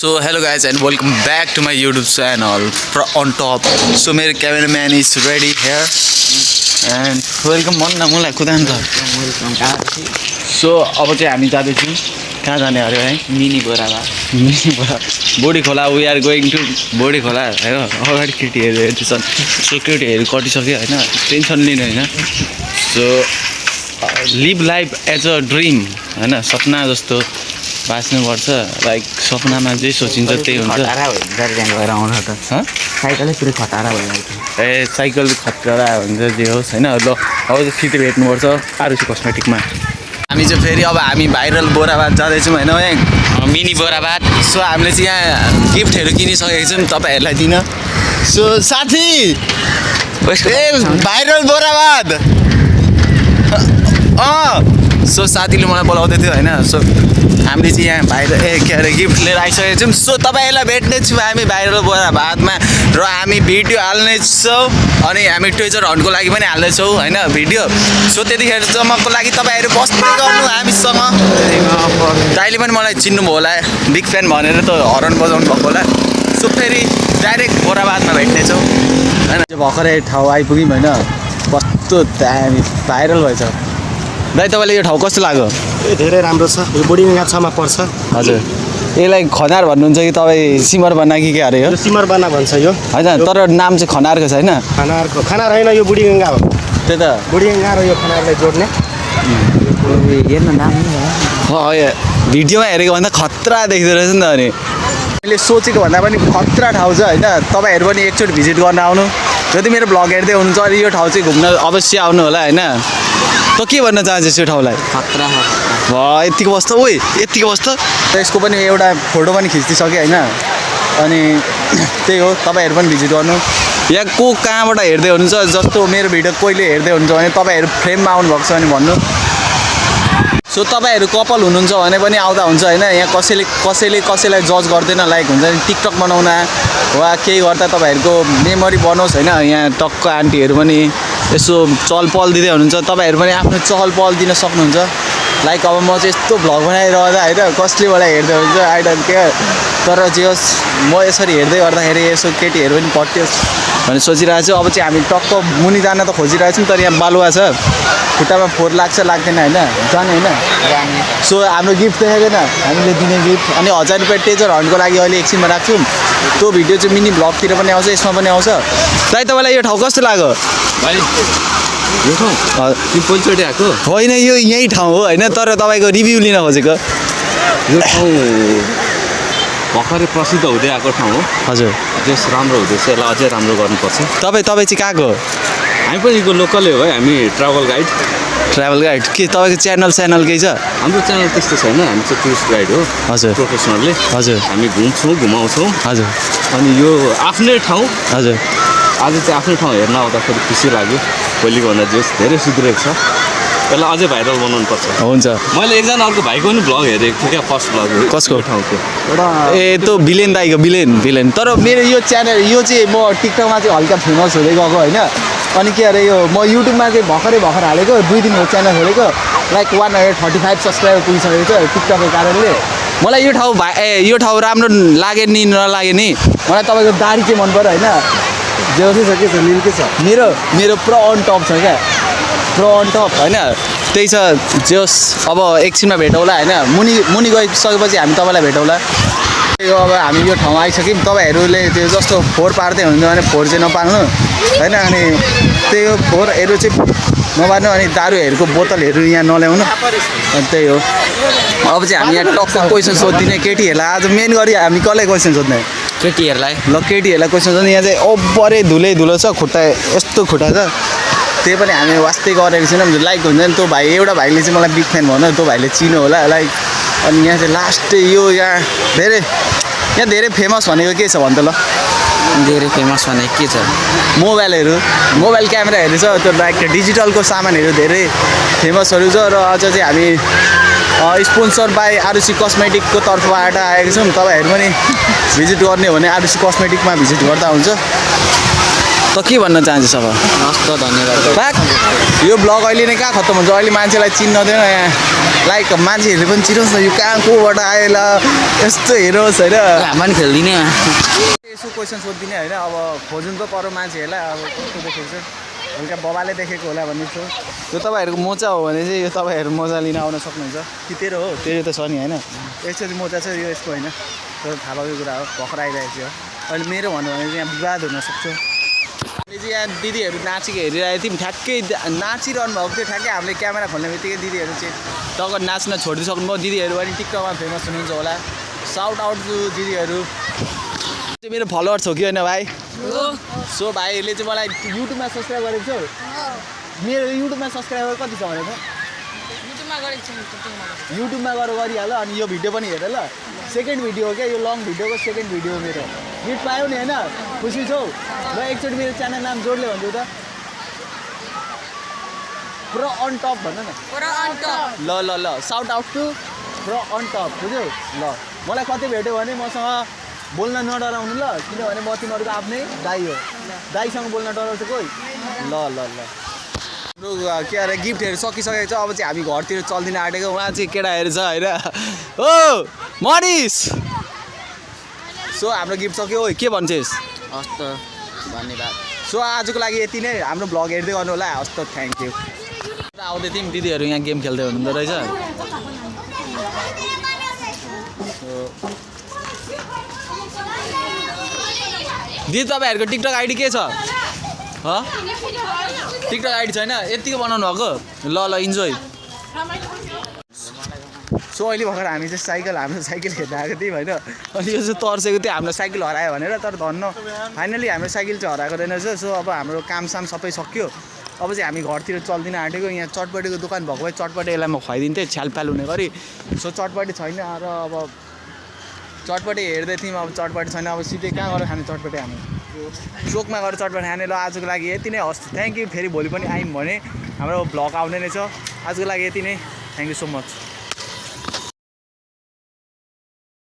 So hello guys and welcome back to my YouTube channel on top. So my cameraman is ready here and welcome on na mulai kudan ta. So अब चाहिँ हामी जाँदै छौं कहाँ जाने अरे है मिनी बोराबा बोडी खोला we are going to बोडी खोला हैन अगाडि केटीहरु हेर्दैछन् सो केटीहरु कटिसक्यो हैन टेन्सन लिनु हैन so live life as a dream हैन सपना जस्तो बाँच्नुपर्छ लाइक सपनामा जे सोचिन्छ त्यही हुन्छ खटारा भइन्छ त्यहाँ गएर आउन त साइकलै पुरै खटारा भइरहेको ए साइकल खतरा हुन्छ जे होस् हैन ल अब चाहिँ सिधै भेट्नुपर्छ आरुसी कस्मेटिकमा हामी चाहिँ फेरि अब हामी भाइरल बोराबाद जाँदैछौँ हैन यहाँ मिनी बोराबाद सो हामीले चाहिँ यहाँ गिफ्टहरू किनिसकेको छौँ तपाईँहरूलाई दिन सो साथी ए भाइरल बोराबाद सो साथीले मलाई बोलाउँदै थियो हैन सो हामीले चाहिँ यहाँ भाइरल के अरे गिफ्ट लिएर आइसकेको छौँ सो तपाईँहरूलाई भेट्ने छौँ हामी भाइरल बोराबादमा र हामी भिडियो हाल्नेछौँ अनि हामी ट्रेजर हन्टको लागि पनि हाल्नेछौँ हैन भिडियो सो त्यतिखेरसम्मको लागि तपाईँहरू बस्दै गर्नु हामीसँग दाइले पनि मलाई चिन्नुभयो होला बिग फ्यान भनेर त हरन बजाउनु भएको होला सो फेरि डाइरेक्ट बोराबादमा भेट्नेछौँ हैन भर्खरै ठाउँ आइपुग्यौँ हैन कस्तो दामी भाइरल भएछ दाइ तपाईँले यो ठाउँ कस्तो लाग्यो धेरै राम्रो छ यो बोर्डिङ छमा पर्छ हजुर यसलाई खनार भन्नुहुन्छ कि तपाईँ सिमर बना कि के अरे यो सिमर बना भन्छ यो होइन तर नाम चाहिँ खनारको छैन खनार होइन यो बुढीगङ्गा हो त्यही त बुढीगङ्गा र यो खनारलाई जोड्ने हेर्न दामी भिडियोमा हेरेको भन्दा खतरा देख्दो रहेछ नि त अनि मैले सोचेको भन्दा पनि खतरा ठाउँ छ होइन तपाईँहरू पनि एकचोटि भिजिट गर्न आउनु जति मेरो ब्लग हेर्दै हुनुहुन्छ अनि यो ठाउँ चाहिँ घुम्न अवश्य आउनु होला होइन त के भन्न चाहन्छस् यो ठाउँलाई खतरा यतिको बस्छ ओइ यतिको बस्छ यसको पनि एउटा फोटो पनि खिचिदिइसकेँ होइन अनि त्यही हो तपाईँहरू पनि भिजिट गर्नु यहाँ को कहाँबाट हेर्दै हुनुहुन्छ जस्तो मेरो भिडियो कोहीले हेर्दै हुनुहुन्छ भने तपाईँहरू फ्रेममा आउनुभएको छ भने भन्नु सो तपाईँहरू कपल हुनुहुन्छ भने पनि आउँदा हुन्छ होइन यहाँ कसैलाई जज गर्दैन लाइक हुन्छ नि टिकटक बनाउन वा केही गर्दा तपाईँहरूको मेमोरी बनोस् होइन यहाँ टक्क आन्टीहरू पनि यसो चहल पहल दिँदै हुनुहुन्छ तपाईँहरू पनि आफ्नो चहल पहल दिन सक्नुहुन्छ लाइक अब म चाहिँ यस्तो भ्लग बनाइरहँदा होइन कसले मलाई हेर्दै हुन्छ आई डोन्ट केयर तर जे होस् म यसरी हेर्दै गर्दाखेरि यसो केटीहरू पनि पट्योस् भनेर सोचिरहेको छु अब चाहिँ हामी टक्क मुनि जान त खोजिरहेको छौँ तर यहाँ बालुवा छ खुट्टामा फोहोर लाग्छ लाग्दैन होइन जाने होइन सो हाम्रो गिफ्ट देखेको छैन हामीले दिने गिफ्ट अनि 1000 रुपियाँ ट्रेजर हन्टको लागि अहिले एकछिनमा राख्छौँ त्यो भिडियो चाहिँ मिनी भ्लगतिर पनि आउँछ यसमा पनि आउँछ दाइ तपाईँलाई यो ठाउँ कस्तो लाग्यो भाइ यो ठाउँ पहिलोचोटि आएको होइन यो यही ठाउँ हो होइन तर तपाईँको रिभ्यू लिन खोजेको यो ठाउँ भर्खरै प्रसिद्ध हुँदै आएको ठाउँ हो हजुर जस राम्रो हुँदैछ यसलाई अझै राम्रो गर्नुपर्छ तपाईँ चाहिँ कहाँको हामी पनि यो लोकलै हो है हामी ट्राभल गाइड के तपाईँको च्यानल केही छ हाम्रो च्यानल त्यस्तो छैन हामी चाहिँ टुरिस्ट गाइड हो हजुर प्रोफेसनल्ली हजुर हामी घुम्छौँ घुमाउँछौँ हजुर अनि यो आफ्नै ठाउँ हजुर आज चाहिँ आफ्नै ठाउँ हेर्न आउँदाखेरि खुसी लाग्यो भोलिभन्दा जेस धेरै सुध्रेको छ यसलाई अझै भाइरल बनाउनु पर्छ हुन्छ मैले एकजना अर्को भाइको पनि भ्लग हेरेको थिएँ क्या फर्स्ट भ्लग कसको ठाउँको ए त्यो भिलेन दाइको भिलेन तर मेरो यो च्यानल यो चाहिँ म टिकटकमा चाहिँ हल्का फेमस हुँदै गएको होइन अनि के अरे यो म युट्युबमा चाहिँ भर्खर हालेको 2 दिन हो च्यानल खोलेको लाइक 135 सब्सक्राइबर पुगिसकेको छ टिकटकको कारणले मलाई यो ठाउँ राम्रो लाग्यो नि नलाग्यो नि मलाई तपाईँको दारी चाहिँ मन पऱ्यो होइन जे के छ मिल्के छ मेरो प्रो अन टप छ क्या प्रो अन टप होइन त्यही छ जोस् अब एकछिनमा भेटौँला होइन मुनि गइसकेपछि हामी तपाईँलाई भेटौँला यो अब हामी यो ठाउँ आइसक्यौँ तपाईँहरूले त्यो जस्तो फोहोर पार्दै हुनुहुन्छ भने फोहोर चाहिँ नपार्नु होइन अनि त्यही हो फोहोरहरू चाहिँ नपार्नु अनि दारूहरूको बोतलहरू यहाँ नल्याउनु अनि त्यही हो अब चाहिँ हामी यहाँ टक्क क्वेसन सोधिदिने केटीहरूलाई आज मेन गरी हामी कसलाई क्वेसन सोध्ने केटीहरूलाई केटीहरूलाई क्वेसन सोध्ने यहाँ चाहिँ ओभरै धुलो छ खुट्टा यस्तो खुट्टा छ त्यही पनि हामी वास्तै गरेको छैनौँ लाइक हुन्छ नि त्यो भाइ एउटा भाइले चाहिँ मलाई बिग फ्यान भन्यो त्यो भाइले चिन्यो होला लाइक अनि यहाँ चाहिँ लास्ट यो यहाँ धेरै फेमस भनेको के छ भन्छ ल धेरै फेमस भनेको के छ मोबाइल क्यामेराहरू छ त्यो लाइक डिजिटलको सामानहरू धेरै फेमसहरू छ र अझ चाहिँ हामी स्पोन्सर बाई आरुसी कस्मेटिकको तर्फबाट आएको छौँ तपाईँहरू पनि भिजिट गर्ने हो भने आरुसी कस्मेटिकमा भिजिट गर्दा हुन्छ त के भन्न चाहन्छस् अब हस् त धन्यवाद बाक यो ब्लग अहिले नै कहाँ खत्तम हुन्छ अहिले मान्छेलाई चिन्दैन यहाँ लाइक मान्छेहरूले पनि चिनोस् न यो कहाँ कोबाट आएला यस्तो हेरोस् होइन हामी पनि खेल्दिने यसो क्वेसन सोधिदिने होइन अब खोज्नु त पर्यो मान्छेहरूलाई अब कस्तो देखेको छ हल्का बबाले देखेको होला भन्ने छु यो तपाईँहरूको मोचा हो भने चाहिँ यो तपाईँहरू मोजा लिन आउन सक्नुहुन्छ कि तेरो हो तेरो त छ नि होइन यसरी मोजा छ यो यसको होइन तर थाहा भएको कुरा हो भर्खर आइरहेको थियो अहिले मेरो भन्नु भने चाहिँ यहाँ विवाद हुनसक्छ अहिले चाहिँ यहाँ दिदीहरू नाचेको हेरिरहेको थियौँ ठ्याक्कै नाचिरहनु भएको थियो ठ्याक्कै हामीले क्यामेरा खोल्ने बित्तिकै दिदीहरू चाहिँ टक्क नाच्न छोडिदिइसक्नुभयो दिदीहरू पनि टिकटकमा फेमस हुनुहुन्छ होला साउट आउट टु दिदीहरू मेरो फलोवर्स हो कि होइन भाइ सो भाइहरूले चाहिँ मलाई युट्युबमा सब्सक्राइब गरेको छु मेरो युट्युबमा सब्सक्राइबर कति छ भनेको युट्युबमा गएर गरिहाल अनि यो भिडियो पनि हेर ल सेकेन्ड भिडियो हो क्या यो लङ भिडियोको सेकेन्ड भिडियो हो मेरो हिट पायो नि होइन खुसी छौ ल एकचोटि मेरो च्यानल नाम जोडले भन्छु त प्रो अन टप भन न ल ल ल shout out to pro on top बुझ्यौ ल मलाई कति भेट्यो भने मसँग बोल्न नडराउनु ल किनभने म तिमीहरूको आफ्नै दाइ हो दाइसँग बोल्न डराउँछ कोही ल ल ल के अरे गिफ्टहरू सकिसकेको छ अब चाहिँ हामी घरतिर चल्दिन आँटेको उहाँ चाहिँ केटाहरू छ होइन ओ मनिस सो हाम्रो गिफ्ट सक्यो ओ के भन्छस् हस् त धन्यवाद सो आजको लागि यति नै हाम्रो भ्लग हेर्दै गर्नु होला हस् त थ्याङ्क यू आउँदै थियौँ दिदीहरू यहाँ गेम खेल्दै हुनुहुँदो रहेछ दिदी तपाईँहरूको टिकटक आइडी के छ टिकटक आइडी छैन यत्तिकै बनाउनु भएको ल ल इन्जोय सो अहिले भर्खर हामी चाहिँ हाम्रो साइकल हेर्न आएको थियौँ होइन अनि यो चाहिँ तर्सेको थियो हाम्रो साइकल हरायो भनेर तर धन्न फाइनली हाम्रो साइकल चाहिँ हराएको रहेनछ सो अब हाम्रो कामसाम सबै सक्यो अब चाहिँ हामी घरतिर चल्दिन आँटेको यहाँ चटपटीको दोकान भएको भए चटपटी यसलाई म खुवाइदिन्थेँ छ्यालप्याल हुने गरी सो चटपटी छैन र अब चटपटी हेर्दै थियौँ अब चटपटी छैन अब सिधै कहाँ गएर खाने चटपटी हामी चोकमा गएर चटपटी खाने ल आजको लागि यति नै हस् थ्याङ्क यू फेरि भोलि पनि आयौँ भने हाम्रो भ्लग आउने नै छ आजको लागि यति नै थ्याङ्क यू सो मच